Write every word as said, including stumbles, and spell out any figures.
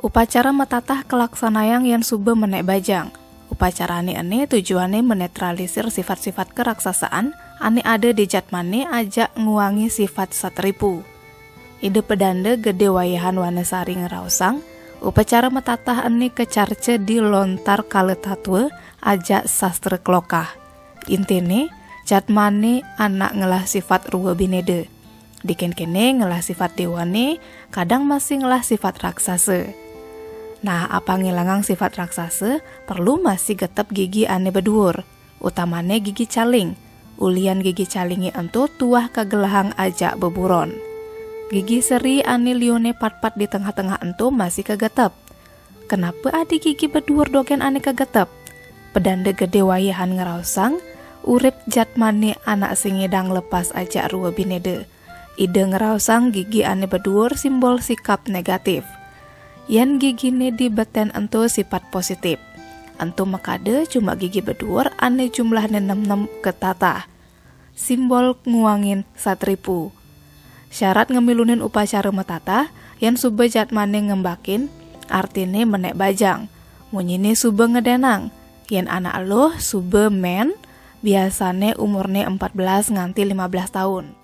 Upacara matatah kalaksanayang yén suba menék bajang. Upacara ané ené tujuané menetralisir sifat-sifat keraksasaan ané ada di jatmané ajak nguangi sifat satripu. Ida Pedanda Gedé Wayahan Wanasari ngraosang, upacara matatah ené kacarca di lontar kala tatwa ajak sastra kelokah. Intiné, jatmané anak ngelah sifat rua binéda. Dikénkéné ngelah sifat déwané, kadang masih ngelah sifat raksasa. Nah, apang ngilangang sifat raksasa, perlu masih getep gigi ané baduur, utamané gigi caling. Ulian gigi calingé ento tuah kagelahang ajak beburon. Gigi seri ané liuné patpat di tengah-tengah ento masih kagetep. Kenapa adi gigi baduur dogén ané kagetep? Pedanda Gedé Wayahan ngraosang, urip jatmané anak sing ngidang lepas ajak rua binéda. Ida ngraosang gigi ané baduur simbol sikap negatif. Yén giginé di betén ento sipat positif. Ento makada cuma gigi baduur ané jumlahné nem-nem katatah. Simbol nguangin satripu. Syarat ngamilunin upacara matatah, yén suba jatmané ngembakin, artiné menék bajang. Munyiné suba ngedénang. Yén anak eluh suba mén, biasané umurné empat belas nganti lima belas taun.